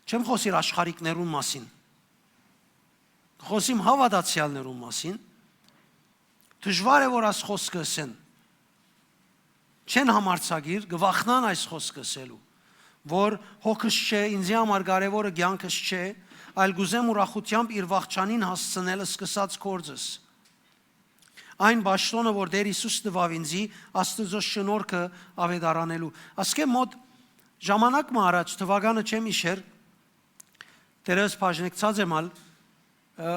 Չեմ խօսիր աշխարհիկներուն մասին։ Կը խօսիմ հաւատացեալներուն մասին։ Դժուար է, որ այս խօսքը ըսեն։ Չեն համարձակիր, կը վախնան այս խօսքը ըսելու, որ հոգս չէ, ինձի համար կարեւորը կեանքս չէ, այլ կ'ուզեմ ուրախութեամբ իր վախճանին հասցնել սկսած գործս։ Այն պաշտոնը, որ Տէր Յիսուս տուաւ ինձի, Աստուծոյ շնորհքը աւետարանելու։ Ասկէ մօտ ժամանակ մը առաջ, թուականը չեմ յիշեր, դեռեւս բաժնեկցած եմ ալ, ը,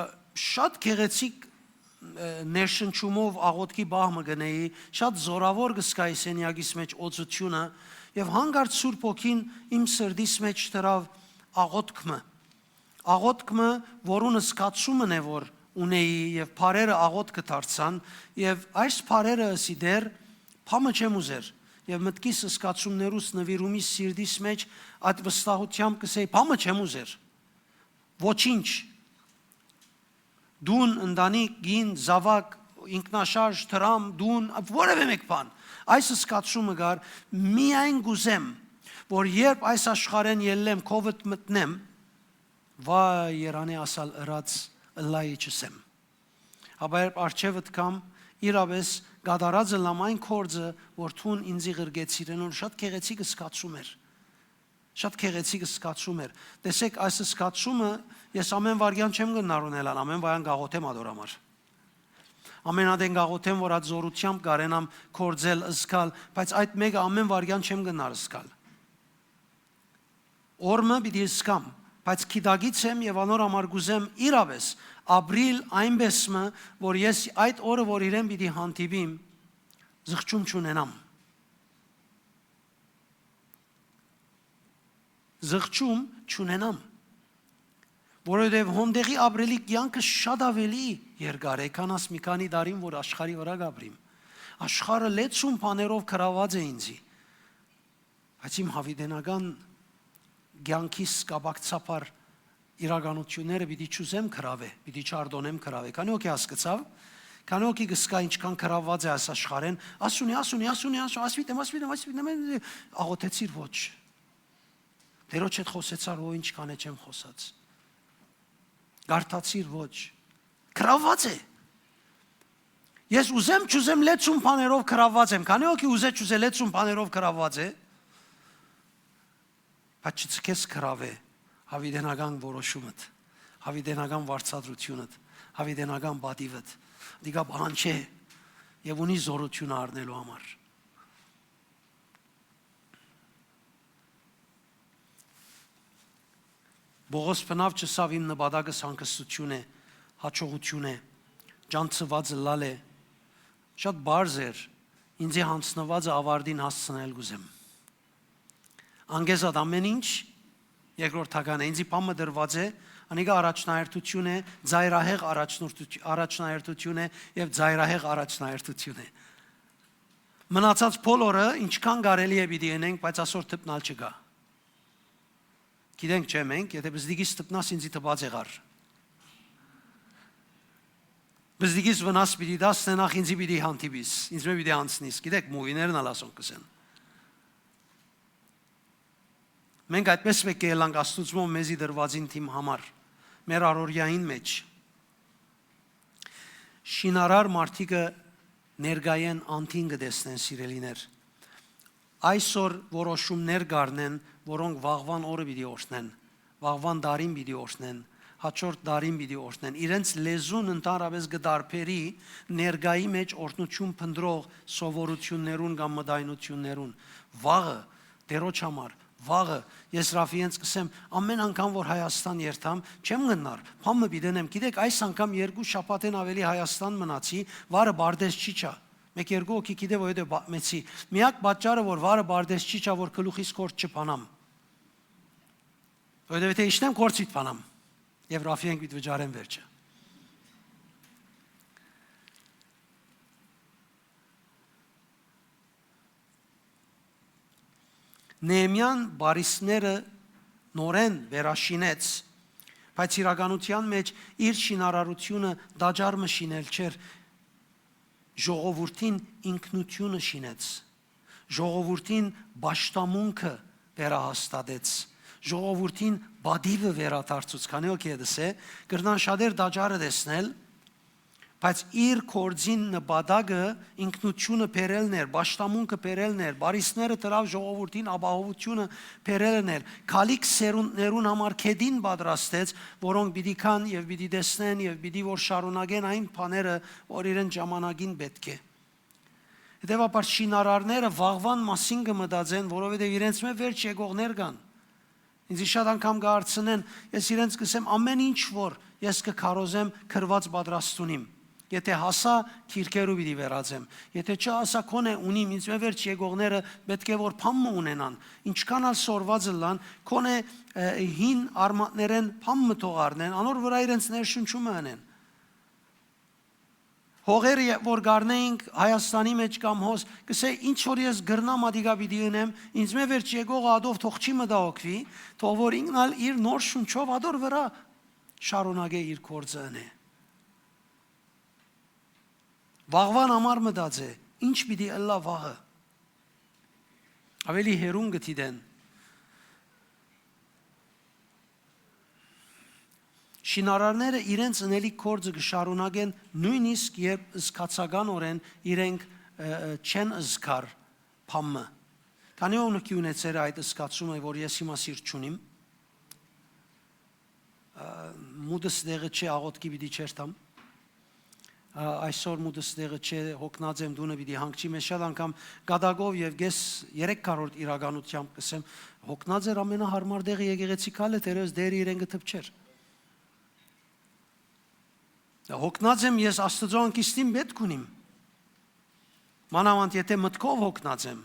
շատ գեղեցիկ, ը, ներշնչումով աղօթքի պահ մը կ'ընէի, շատ զօրաւոր կը զգայի սենեակիս մէջ օծութիւնը, եւ հանկարծ Սուրբ Հոգին իմ սրտիս մէջ դրաւ աղօթք մը։ Աղօթք մը, որուն զգացումն է, որ ունէի, եւ բառերը աղօթքը դարձան, եւ այս բառերը, ըսի, Տէր, բան մը չեմ ուզեր, եւ մտքիս, զգացումներուս, նուիրումիս, սիրտիս մէջ այդ վստահութեամբ կ'ըսէի. «Բան մը չեմ ուզեր։ Ոչինչ»։ Տուն, ընտանիք, կին, զաւակ, ինքնաշարժ, դրամ, տուն, որեւէ մէկ բան։ Այս զգացումը կար, միայն կ'ուզեմ, որ երբ այս աշխարհէն ելլեմ, քովդ մտնեմ, վայ, երանի ասալ ըրած, ըլլայ չըսեմ։ Հապա երբ արջեւդ կամ, իրապէս կատարած ըլլամ այն գործը, որ դուն ինծի ղրկեցիր, անոր շատ գեղեցիկ զգացում էր։ Շատ գեղեցիկ զգացում էր։ Տեսեք, այս զգացումը ես ամէն վայրկեան չեմ գնար ունենալ, ամէն վայրկեան կ'աղօթեմ ատոր համար։ Ամէն ատեն կ'աղօթեմ, որ այդ զօրութեամբ կարենամ գործել, զգալ, բայց այդ մէկը ամէն վայրկեան չեմ գնար զգալ։ Օր մը պիտի զգամ, բայց գիտակից եմ եւ անոր համար կ'ուզեմ իրապէս ապրիլ այնպէս մը, որ ես այդ օրը, որ իրեն պիտի հանդիպիմ, զղջում չունենամ։ Զղջում չունենամ, որովհետեւ հոնդեղի ապրելի կեանքը շատ աւելի երկար է, քան աս մի քանի տարին, որ աշխարհի վրայ կ'ապրիմ։ Աշխարհը լեցուն բաներով գրաւած է ինձի, բայց իմ յաւիտենական կեանքիս կապակցաբար իրականութիւնները պիտի չուզեմ գրաւէ, պիտի չարտօնեմ գրաւէ։ Քանի՞ հոգի հասկցաւ, քանի՞ հոգի կ'սկայ ինչքան գրաւված է այս աշխարհէն, ասունի, ասունի, ասունի, ասունի, ասվիտեմ, ասվիտեմ, ասվիտեմ, աղօթեցիր, ոչ։ Տերոջ հետ խօսեցար, ո, ինչքան է չեմ խօսած։ Կարդացիր, ոչ։ Գրաւված է։ Ես ուզեմ, չուզեմ, լեցուն բաներով գրաւված եմ։ Քանի՞ հոգի ուզե, չուզե, լեցուն բաներով գրաւված է, բայց չցկես գրաւէ յաւիտենական որոշումդ, յաւիտենական վարձատրութիւնդ, յաւիտենական պատիվդ։ Դիկա պահանջէ եւ ունի զօրութիւնը առնելու համար։ Պողոս բնաւ չըսաւ. «Իմ նպատակս հանգստութիւն է, յաջողութիւն է, ճանչցուած ըլլալ է»։ Շատ պարզ էր. «Ինծի յանձնուածը աւարտին հասցնել կ'ուզեմ»։ Անկեզատ ամէն ինչ երկրորդական է։ Ինծի բան մը տրուած է, անիկա առաջնահերթութիւն է, ծայրահեղ առաջնորդութ-, առաջնահերթութիւն է եւ ծայրահեղ առաջնահերթութիւն է։ Մնացած բոլորը ինչքան կարելի է պիտի ընենք, բայց ասոր դպնալ չկայ։ Գիտենք չէ՞ մենք, եթէ բզդիկիս դպնաս, ինձի տպած եղար։ Բզդիկիս վնաս պիտի տաս, նե նախ ինձի պիտի հանդիպիս, ինձ մէ պիտի անցնիս։ Գիտեք, մուվիներն ալ ասոնք կ'ըսեն։ Մենք այդպես պէտք է ելանք Աստուծմով մեզի տրուածին դիմ համար, մեր առօրեային մեջ։ Շինարար մարդիկը ներկայէն անդին կը տեսնեն, սիրելիներ։ Այսօր որոշումներ կ'առնեն, որոնք վաղուան օրը պիտի օրհնեն, վաղուան տարին պիտի օրհնեն, յաջորդ տարին պիտի օրհնեն։ Իրենց լեզուն ընդհանրապէս կը տարբերի ներկայի մեջ օրհնութիւն փնտռող սովորութիւններուն կամ մտայնութիւններուն։ Վաղը, Տերոջ համար, վաղը, ես Ռաֆիենց կ'ըսեմ, ամէն անգամ որ Հայաստան երթամ, չեմ գնար, բան մը պիտի ընեմ։ Գիտեք, այս անգամ երկու շաբաթէն աւելի Հայաստան մնացի, վարը պարտէզ չի չա։ Մէկ երկու հոգի գիտէ, որ հետո պատմեցի։ Միակ պատճառը, որ վարը պարտէզ չի չա, որ գլուխիս կորդ չփանամ։ Որովհետեւ եթե իջնեմ, կորցիդ փանամ։ Եւ Ռաֆիենք պիտի վճարեմ վերջը։ Նեեմիան պարիսները նորէն վերաշինեց, բայց իրականութեան մեջ իր շինարարութիւնը տաճար մը շինել չէր, ժողովուրդին ինքնութիւնը շինեց, ժողովուրդին պաշտամունքը վերահաստատեց, ժողովուրդին պատիվը վերադարձուց, քանի որ կեդս է, կրնան շատեր տաճարը տեսնել, բայց իր գործին նպատակը ինքնութիւնը բերելն էր, պաշտամունքը բերելն էր, պարիսները դրաւ ժողովուրդին ապահովութիւնը բերելն էր, քալիք սերունդներուն համար գետին պատրաստեց, որոնք պիտի գան եւ պիտի տեսնեն եւ պիտի որ շարունակեն այն բաները, որ իրենց ժամանակին պէտք է։ Հետեւաբար շինարարները վաղուան մասին կը մտածեն, որովհետեւ իրենց մէ վերջ եկողներ կան։ Ինձ շատ անգամ կը հարցնեն, ես իրենց կ'ըսեմ, ամէն ինչ որ ես կը քարոզեմ, գրուած պատրաստ ունիմ։ Եթէ հասայ, գիրքերու պիտի վերածեմ։ Եթէ չհասայ, քոնէ ունիմ, ինձ մէ վերջ եկողները պէտք է որ բան մը ունենան, ինչքան ալ սորված ըլլան, քոնէ, ը, հին արմատներէն բան մը թող առնեն, անոր վրայ իրենց ներշնչումը ընեն։ Հողերը, ե-, որ կառնէինք Հայաստանի մեջ կամ հոս, կ'ըսէ, ինչ որ ես կրնամ, ատիկա պիտի ընեմ, ինձ մէ վերջ եկողը ատով թող չի մտահոգուի, թող որ ինքն ալ իր նոր շունչով ատոր վրայ շարունակէ իր գործը ընէ։ Վաղուան համար մտած է, ինչ պիտի ըլլայ վաղը։ Աւելի հեռուն կը դիտեն։ Շինարարները իրենց ընելիք գործը կը շարունակեն, նոյնիսկ երբ զգացականօրէն իրենք, ը, ը, չեն զգար բան մը։ Քանի՞ ով նկի ունեցեր այդ զգացումը, որ ես հիմա սիրտ չունիմ, ը, մուտս տեղը չէ, աղօթքի պիտի չերթամ, ը, այսօր մուտս տեղը չէ, հոգնած եմ, տունը պիտի հանգչի։ Ես շատ անգամ կատակով եւ կես երեք քառորդ իրականությամբ կ'ըսեմ, հոգնած էր, ամենահարմար տեղը եկեղեցի քալը, թերեւս Տէրը իրեն կը դպչեր։ Հոգնած եմ, ես Աստուծոյ հանգիստին պէտք ունիմ։ Մանաւանդ եթէ մտքով հոգնած եմ։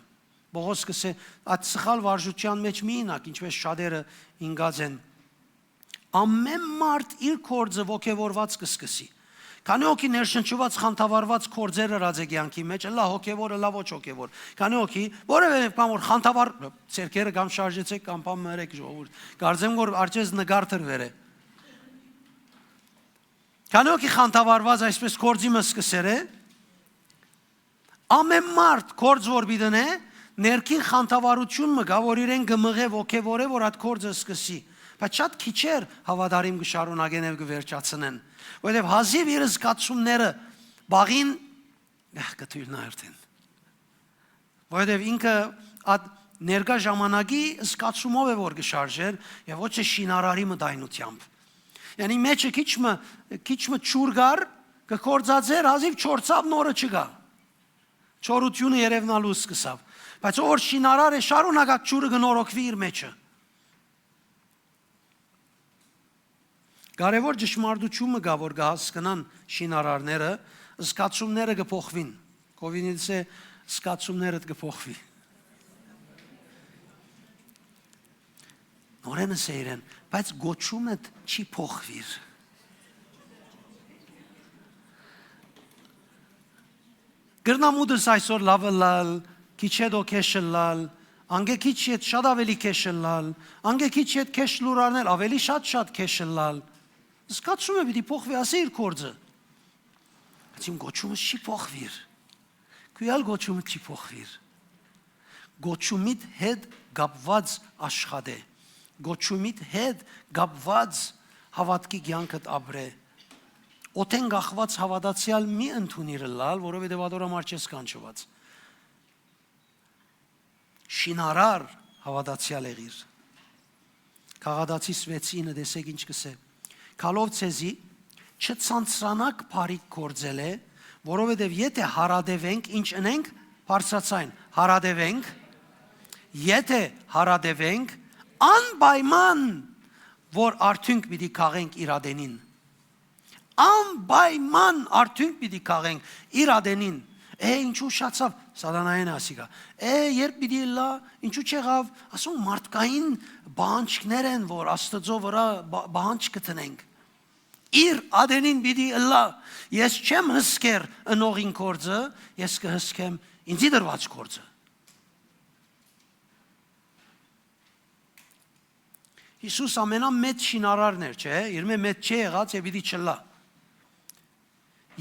Պողոս կ'ըսէ, այդ սխալ վարժութեան մէջ մի իյնաք, ինչպէս շատերը ինկած են։ Ամէն մարդ իր գործը ոգեւորուած կը սկսի։ Քանի՞ հոգի ներշնչուած, խանդավառուած գործեր ըրած է կեանքի մէջ, ըլլայ հոգեւոր, ըլլայ ոչ հոգեւոր։ Քանի՞ հոգի, որեւէ մէկ բան որ խանդավառ, ձեռքերը կամ շարժեցէք, կամ բան մը ըրէք ժողովուրդ։ Կարծեմ որ արջէս նկար տրուեր է։ Քանի՞ հոգի խանդավառուած այսպէս գործի մը սկսեր է, ամէն մարդ գործ որ պիտի ընէ, ներքին խանդավառութիւն մը կայ, որ իրեն կը մղէ, ոգեւորէ, որ այդ գործը սկսի։ Բայց շատ քիչեր հաւատարիմ կը շարունակեն եւ կը վերջացնեն, որովհետեւ հազիւ իր զգացումները բաղին, ահ, կը թոյլնայ արդեն։ Որովհետեւ ինքը այդ ներկայ ժամանակի զգացումով է, որ կը շարժեր, եւ ոչ է շինարարի մտայնությամբ։ Յանի մեջը քիչ մը, քիչ մը ջուր կար, կը գործածէր, հազիւ չորցաւ, նորը չկայ։ Չորութիւնը երեւնալու սկսաւ։ Բայց ով որ շինարար է, շարունակակ ջուրը կը նորոգուի իր մեջը։ Կարեւոր ճշմարտութիւն մը կայ, որ կը հասկնան շինարարները, զգացումները կը փոխուին։ Քովինից է, զգացումներդ կը փոխուի։ Նորեն ըսէ իրեն, բայց գոչումդ չի փոխուիր։ Կրնամ ուտս այսօր լաւ ըլլալ, քիչ հետո քեշ ըլլալ, անկէ քիչ յետ շատ աւելի քեշ ըլլալ, անկէ քիչ յետ քեշ լուրարնել, աւելի շատ շատ քեշ ըլլալ։ Զգացումը պիտի փոխուի, ասէ իր գործը։ Բայց իմ գոչումս չի փոխուիր։ Քու ալ գոչումդ չի փոխուիր։ Գոչումիդ հետ կապուած աշխատէ։ Գոչումիդ հետ կապուած հաւատքի կեանքդ ապրէ։ Օդէն կախուած հաւատացեալ մի ընդունիր ըլլալ, որովհետեւ ատոր համար չես կանչուած։ Շինարար հաւատացեալ եղիր։ Գաղատացիս վեցինը, տեսէք ինչ կ'ըսէ. «Քալով ձեզի, չցանցրանաք բարիք գործելէ, որովհետեւ եթէ հարատեւենք, ինչ ընենք, բարձրաձայն, հարատեւենք, եթէ հարատեւենք, անպայման որ արդիւնք պիտի քաղենք իր ատենին»։ Անպայման արդիւնք պիտի քաղենք իր ատենին։ Է, ինչու ուշացաւ, սատանայէն ասիկա։ Է, երբ պիտի ըլլայ, ինչու չեղաւ, ասում մարդկային պահանջքներ են, որ Աստուծոյ վրայ պա-, պահանջ կը դնենք։ Իր ատենին պիտի ըլլայ։ Ես չեմ հսկեր ընողին գործը, ես կը հսկեմ ինձի տրուած գործը։ Յիսուս ամենամեծ շինարարն էր, չէ՞, իրմէ մեծ չէ եղած եւ պիտի չըլլայ։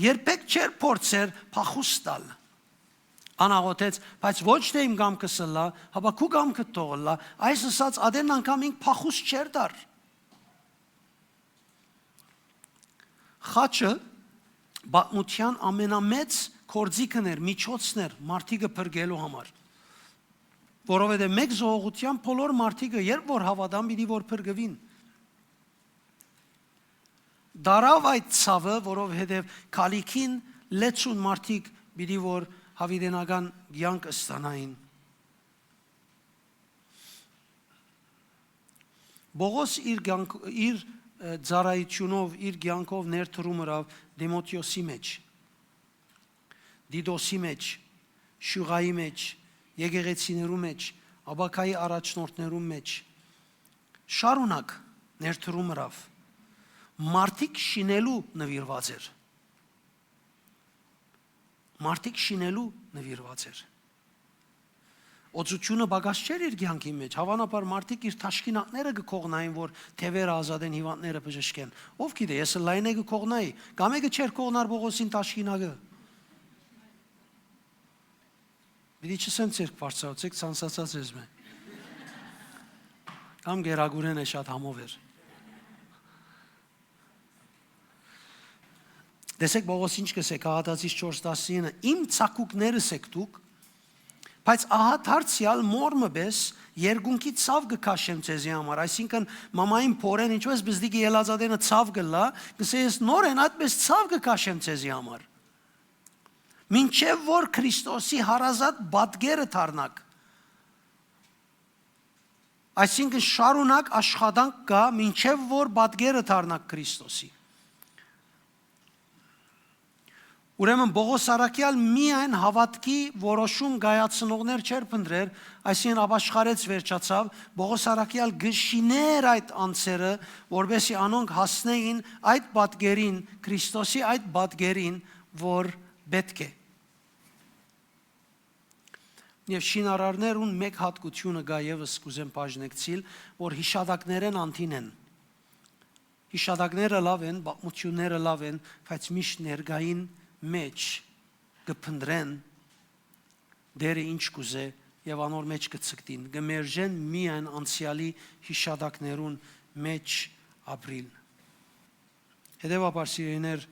Երբեք չէր փորձեր փախուստ տալ։ Ան աղօթեց, բայց ոչ թէ իմ կամքս ըլլայ, հապա քու կամքդ թող ըլլայ։ Այս ըսած ատեն անգամ ինք փախուստ չէր տար։ Խաչը պատմութեան ամենամեծ գործիքն էր, միջոցն էր մարդիկը փրկելու համար։ Որովհետեւ մէկ զոհողութեան բոլոր մարդիկը, երբ որ հաւատան, պիտի որ փրկուին։ Դարաւ այդ ցաւը, որովհետեւ քալիքին լեցուն մարդիկ պիտի որ յաւիտենական կեանք ստանային։ Պողոս իր կեանք-, իր, ը, ծառայութիւնով, իր կեանքով ներդրում ըրաւ Տիմոթէոսի մէջ, Տիտոսի մէջ, շուղայի մէջ, եկեղեցիներու մէջ, ապագայի առաջնորդներու մէջ։ Շարունակ ներդրում ըրաւ։ Մարդիկ շինելու նուիրուած էր։ Մարդիկ շինելու նուիրուած էր։ Օծութիւնը պակաս չէր իր կեանքի մէջ։ Հաւանաբար մարդիկ իր թաշկինակները կը կողնային, որ թեւերը ազատեն, հիւանդները բժշկեն։ Ո՞վ գիտէ, ես ըլլայնէ կը կողնայի, կամ եկը չէր կողնար Պողոսին թաշկինակը։ Պիտի չըսեմ ձերք բարձրացուք, ցանցացած ես մե։ Կամ կերակուրեն է շատ համով էր։ Տեսեք, Պողոս ինչ կ'ըսէ, Գաղատացիս չորս տասինը. «Իմ ցակուկներս էք դուք, բայց ահա դարձեալ մոր մը պէս երկունքի ցաւ կը քաշեմ ձեզի համար»։ Այսինքն, մամային փորեն ինչպես բզդիկի ելածատենը ցաւ կ'ըլլայ, կ'ըսէ, «Ես նորէն այդպես ցաւ կը քաշեմ ձեզի համար, մինչեւ որ Քրիստոսի հարազատ պատկերը դառնաք»։ Այսինքն, շարունակ աշխատանք կայ, մինչեւ որ պատկերը դառնաք Քրիստոսի։ Ուրեմն, Պողոս առաքեալ միայն հաւատքի որոշում կայացնողներ չէր փնտռեր, այսինքն, ապաշխարեց, վերջացաւ։ Պողոս առաքեալ կը շիներ այդ անձերը, որպեսզի անոնք հասնէին այդ պատկերին, Քրիստոսի այդ պատկերին, որ պէտք է։ Եւ շինարարներուն մէկ յատկութիւնը կայ, եւս կ'ուզեմ բաժնեկցիլ, որ յիշատակներէն անդին են։ Յիշատակները լաւ են, պատմութիւնները լաւ են, բայց միշտ ներկային մէջ կը փնտռեն Տէրը ինչ կ'ուզէ եւ անոր մէջ կը ձգտին, կը մերժեն միայն անցեալի յիշատակներուն մէջ ապրիլ։ Հետեւաբար, սիրելիներ,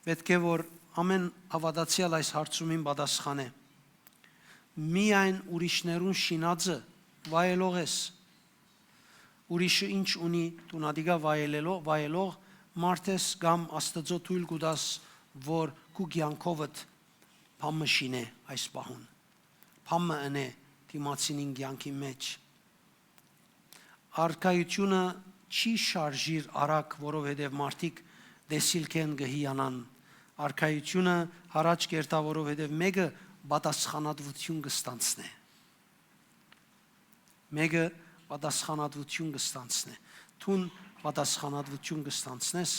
պէտք է որ ամէն հաւատացեալ այս հարցումին պատասխանէ։ Միայն ուրիշներուն շինածը վայելող ես։ Ուրիշը ինչ ունի, դուն ատիկա վայելելով, վայելող մարդ ես կամ Աստուծոյ թոյլ կու տաս, որ քու կեանքովդ բան մը շինէ այս պահուն, բան մը ընէ դիմացինին կեանքի մէջ։ Առկայութիւնը չի շարժիր արագ, որովհետեւ մարդիկ տեսիլքէն կը հիանան։ Առկայութիւնը յառաջ կ'երթայ, որովհետեւ մէկը պատասխանատուութիւն կը ստանցնէ։ Մէկը պատասխանատուութիւն կը ստանցնէ։ Դուն պատասխանատուութիւն կը ստանցնես,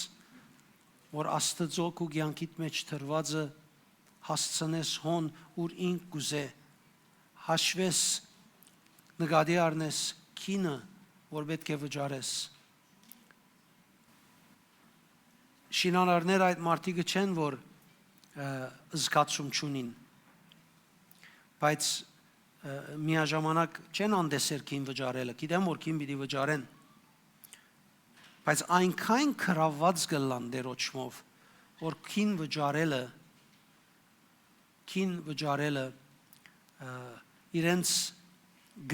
որ Աստուծոյ քու կեանքիդ մէջ դրուածը հասցնես հոն, ուր ինք կ'ուզէ, հաշուես, նկատի առնես գինը, որ պէտք է վճարես։ Շինարարները այդ մարդիկը չեն, որ, ը, զգացում չունին, բայց, ը, միաժամանակ չեն անտեսեր գին վճարելը։ Գիտեմ, որ գին պիտի վճարեն, բայց այնքան գրաւուած կ'ըլլան Տէրոջմով, որ գին վճարելը, գին վճարելը, ը, իրենց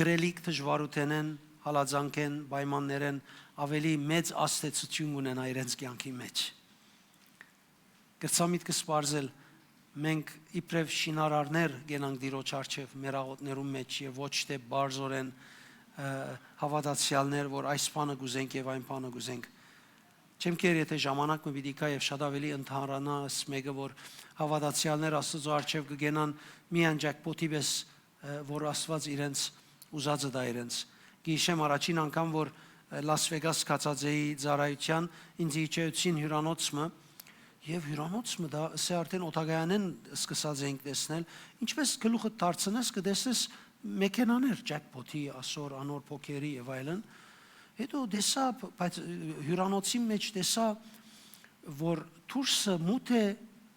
գրելիք դժուարութենէն, հալածանքէն, պայմաններէն աւելի մեծ ազդեցութիւն կ'ունենայ իրենց կեանքի մէջ։ Կրցայ միտքս պարզել, մենք իբրեւ շինարարներ կենանք Տիրոջ առջեւ մեր աղօթքներուն մէջ եւ ոչ թէ պարզօրէն, ը, հաւատացեալներ, որ այս բանը կ'ուզենք եւ այն բանը կ'ուզենք։ Չեմ կեր, եթէ ժամանակ մը պիտի գայ եւ շատ աւելի ընդհանրանաս մէկը, որ հաւատացեալներ Աստուծոյ առջեւ կը կենան միայն ջեքփոթի պէս, ը, որ Աստուած իրենց ուզածը տայ իրենց։ Գիշեմ առաջին անգամ, որ, ը, Լաս Վեգաս գացած էի ծառայութեան, ինձ իջեցին հիւրանոց մը, եւ հիւրանոց մը դա, սա արդեն օդակայանէն սկսած էինք տեսնել, ինչպես գլուխը դարձնես, կը տեսնես մեքենաներ, ջեքփոթի, ասոր, անոր փոքերի եւ այլն։ Հետո տեսայ, բ-, բայց, ը, հիւրանոցին մէջ տեսայ, որ դուրսը մութ է,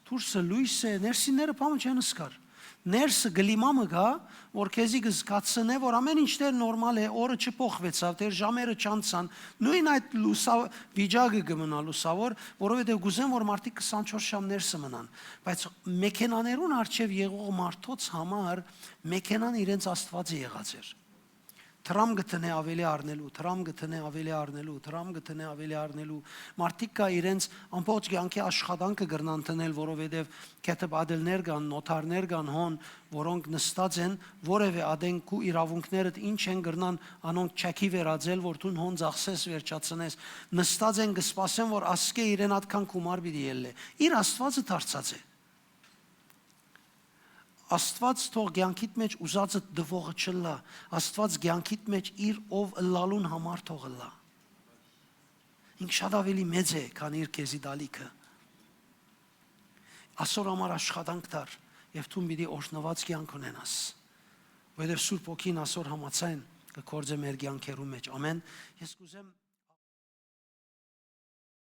դուրսը լոյս է, ներսինները բանը չեն զգար։ Ներսը կլիմա մը կայ, որ քեզի կը զգացնէ, որ ամէն ինչ դեռ նորմալ է, օրը չփոխուեցաւ, դեռ ժամերը չանցան, նոյն այդ լուսա-, վիճակը կը մնայ լուսաւոր, որովհետեւ կ'ուզեն, որ մարդիկ քսանչորս ժամ ներսը մնան։ Բայց մեքենաներուն առջեւ եղող մարդոց համար մեքենան իրենց Աստուածը եղած էր։ Դրամ կը դնէ աւելի առնելու, դրամ կը դնէ աւելի առնելու, դրամ կը դնէ աւելի առնելու։ Մարդիկ կայ իրենց ամբողջ կեանքի աշխատանքը կրնան դնել, որովհետեւ քեթեբադելներ կան, նոթարներ կան հոն, որոնք նստած են, որեւէ ատեն քու իրաւունքներդ ինչ են, կրնան անոնք չեքի վերածել, որ դուն հոն ծախսես, վերջացնես։ Նստած են, կը սպասեն, որ ասկէ իրեն ատկան գումար պիտի ելլէ։ Իր Աստուածը դարձած է։ Աստուած թող կեանքիդ մէջ ուզածդ տուողը չըլլայ, Աստուած կեանքիդ մէջ իր ով ըլլալուն համար թող ըլլայ։ Ինք շատ աւելի մեծ է, քան իր քեզի տալիքը։ Ասոր համար աշխատանք տար, եւ դուն պիտի օրհնուած կեանք ունենաս, որովհետեւ Սուրբ Հոգին ասոր համաձայն կը գործէ մեր կեանքերուն մէջ։ Ամէն։ Ես կ'ուզեմ